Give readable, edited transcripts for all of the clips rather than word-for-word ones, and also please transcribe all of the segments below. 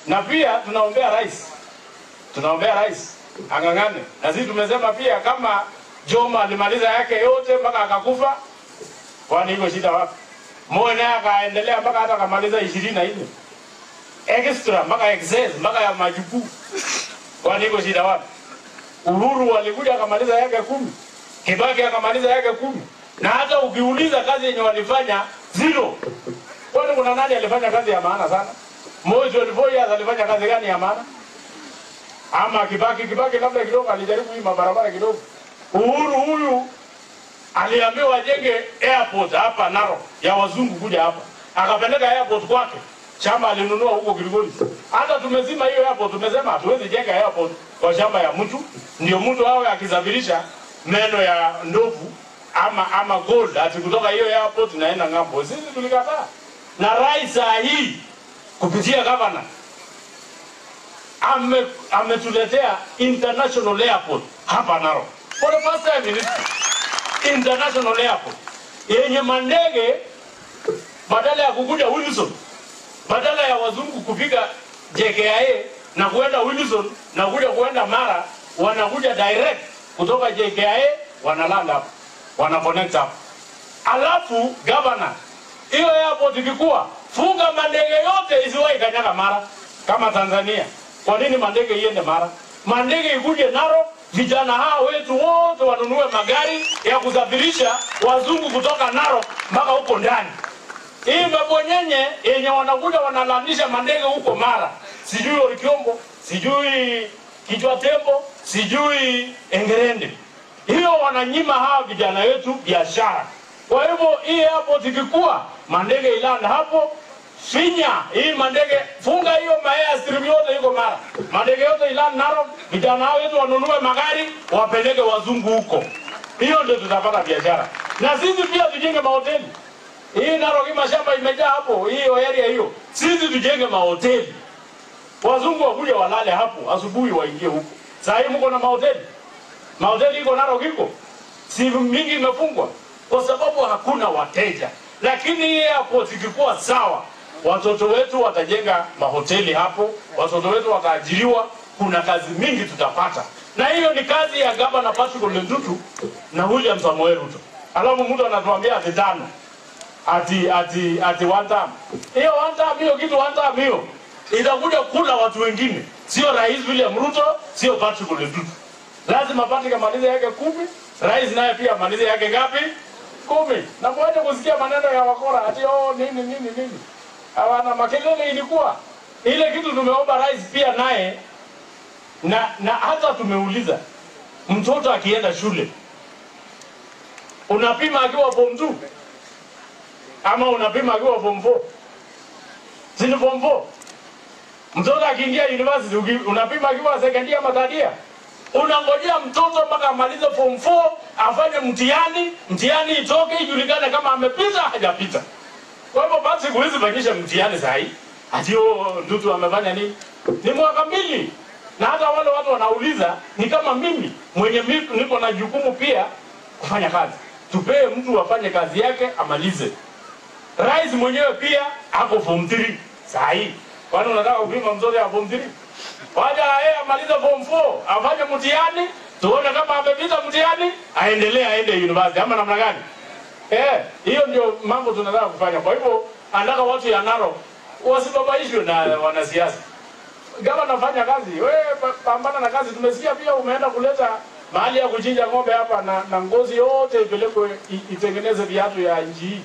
Na pia tunaombea rais. Tunaombea rais ang'ang'ane. Na sisi tumesema pia kama Jomo alimaliza yake yote mpaka akakufa, kwani iko shida wapi? Moi naye akaendelea mpaka hata akamaliza 24. Extra mpaka excess mpaka ya majukuu. Kwani iko shida wapi? Uhuru alikuja akamaliza yake 10. Kibaki akamaliza yake 10. Na hata ukiuliza kazi yenye walifanya zero. Kwani kuna nani alifanya kazi ya maana sana? Moi 24 years alifanya kazi gani ya maana? Ama Kibaki labda kidogo alijaribu hii mabarabara kidogo. Uhuru huyu aliambiwa ajenge airport hapa Narok ya wazungu kuja hapa. Akapeleka airport kwake. Shamba alinunua huko Kilgoris. Hata tumezima hiyo airport, tumesema hatuwezi jenga airport kwa shamba ya mtu. Ndio mtu awe akisafirisha meno ya ndovu ama gold ati kutoka hiyo airport naenda ng'ambo. Sisi tulikataa. Na rais hii kupitia governor ametuletea international airport hapa Narok. For the first time in history, international airport yenye mandege badala ya kukuja Wilson, badala ya wazungu kupiga JKIA na kuenda Wilson na kuja kuenda Mara, wanakuja direct kutoka JKIA wanalanda hapo, wana connect hapo. Alafu governor, hiyo airport ikikuwa, funga mandege yote isiwahi kanyaga Mara kama Tanzania. Kwa nini mandege iende Mara? Mandege ikuje Narok, vijana hao wetu wote wanunue magari ya kusafirisha wazungu kutoka Narok mpaka huko ndani. Hii mabonyenye yenye wanakuja wanalanisha mandege huko Mara, sijui Orkiombo, sijui Kichwa Tembo, sijui Engerende. Hiyo wananyima hawa vijana wetu biashara. Kwa hivyo hii airport ikikuwa, mandege ilanda hapo, finya hii mandege, funga hiyo airstrip yote yuko Mara. Mandege yote ilanda Narok, vijana hao wetu wanunue magari, wapeleke wazungu huko. Hiyo ndio tutapata biashara. Na sisi pia tujenge mahoteli. Hii Narok mashamba imejaa hapo, hiyo area hiyo. Sisi tujenge mahoteli. Wazungu wakuja walale hapo, asubuhi waingie huko. Sasa hivi mko na mahoteli. Mahoteli iko Narok iko. Si mingi imefungwa kwa sababu hakuna wateja. Lakini hii airport ikikuwa sawa, watoto wetu watajenga mahoteli hapo, watoto wetu wataajiriwa, kuna kazi mingi tutapata. Na hiyo ni kazi ya Gavana Patrick Ole Ntutu na William Samoei Ruto. Alafu mtu anatuambia ati tano, ati one time. Hiyo one time, hiyo kitu one time hiyo itakuja kula watu wengine. Sio Rais William Ruto, sio Patrick Ole Ntutu. Lazima Patrick amalize yake 10, Rais naye pia amalize yake ngapi? 10. Na mwache kusikia maneno ya wakora ati oh nini nini nini. Hawana makelele ilikuwa. Ile kitu tumeomba rais pia naye na hata tumeuliza mtoto akienda shule unapima akiwa form 2 ama unapima akiwa form 4? Si ni form 4? Mtoto akiingia university unapima akiwa second year ama third year? Unangojea mtoto mpaka amalize form 4 afanye mtihani, mtihani itoke ijulikane kama amepita hajapita. Kwa hivyo basi huwezi fanyisha mtihani sahi. Ati Ntutu amefanya nini? Ni mwaka 2. Na hata wale watu wanauliza ni kama mimi mwenye niko na jukumu pia kufanya kazi. Tupee mtu afanye kazi yake amalize. Rais mwenyewe pia ako form 3 sahi. Kwani unataka kupima mtoto ya form 3? Wacha yeye amalize form 4, afanye mtihani, tuone kama amepita mtihani, aendelee aende university ama namna gani? Hiyo ndio mambo tunataka kufanya. Kwa hivyo anataka watu ya Narok wasibabaishwe na wanasiasa. Gavana fanya kazi, wewe pambana na kazi. Tumesikia pia umeenda kuleta mahali ya kuchinja ng'ombe hapa na ngozi yote ipelekwe itengeneze viatu ya nchi hii.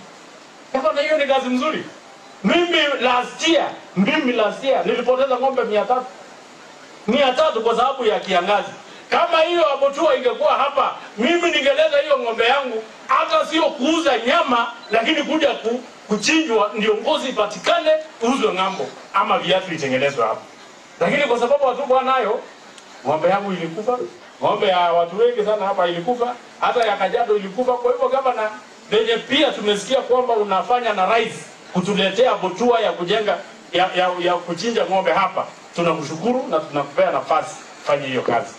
Gavana, hiyo ni kazi mzuri. Mimi last year nilipoteza ng'ombe 300. 300 kwa sababu ya kiangazi. Kama hiyo abotua ingekuwa hapa, mimi ningeleza hiyo ng'ombe yangu hata sio kuuza nyama, lakini kuja kuchinjwa ndio ngozi ipatikane, uuzwe ng'ambo ama viatu itengenezwe hapo. Lakini kwa sababu hatukuwa nayo, ng'ombe yangu ilikufa, ng'ombe ya watu wengi sana hapa ilikufa, hata ya Kajiado ilikufa. Kwa hivyo gavana, venye pia tumesikia kwamba unafanya na rais kutuletea botua ya kujenga ya kuchinja ng'ombe hapa, tunakushukuru na tunakupea nafasi fanye hiyo kazi.